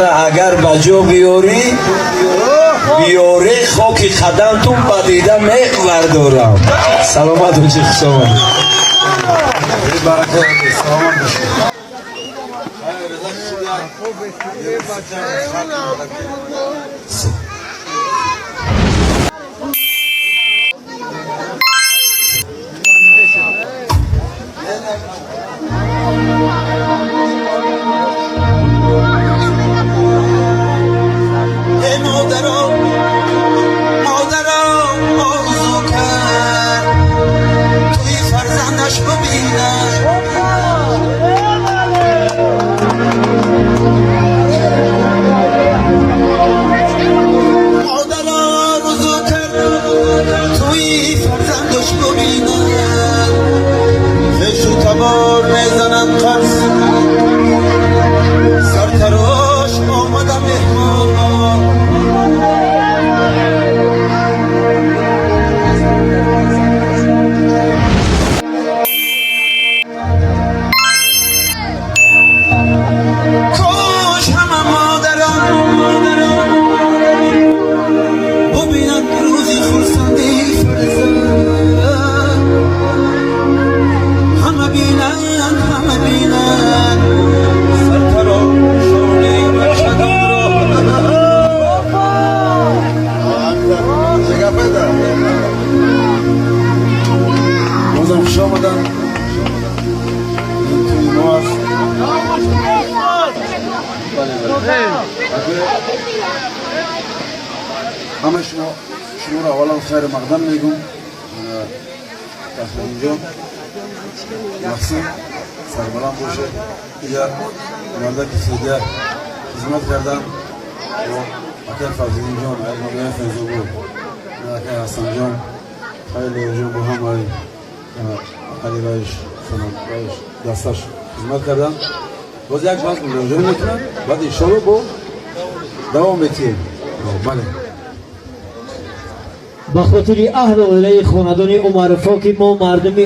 Мара агар ба ҷо биёрӣ, биёре, хоки қадамтун ба дида мевардорам. Саломат бошед, хуш омадед. Баракат, саломат бошед. Эй модаро, модаро, орзу кард туи фарзандаш бубинад. Модар орзу кард туи фарзандаш бубинад. Хешу табор мезананд қарс, сартарош омада меҳмон. Кош ҳама модарон бубинанд рӯзи хурсандии фарзанд. Ҳама бинанд, ҳама бинанд сартарошони бачадонро. Чӣ гап эда? Бозам хуш омадам. Ин тӯи мо аст. Бале, бале. Ҳама шумо, шуморо аввалан хайри мақдам мегӯм. Фахриддинҷон, Махсум, сарбаланд бошед. Ия мардаки фидя хизмат кардам бо акай Фавзиддинҷон, Аймадоя Файзобод, акай Ҳасанҷон, Хайли ҷон, бо ҳамаи Аливаиш, Самадваиш дасташ хизмат кардам. Боз як баз муроҷиа мекунам, баъд иншолло бо давом метиҳем. Бале. Ба хотири аҳлу оилаи хонадони Умаровҳо, ки мо мардуми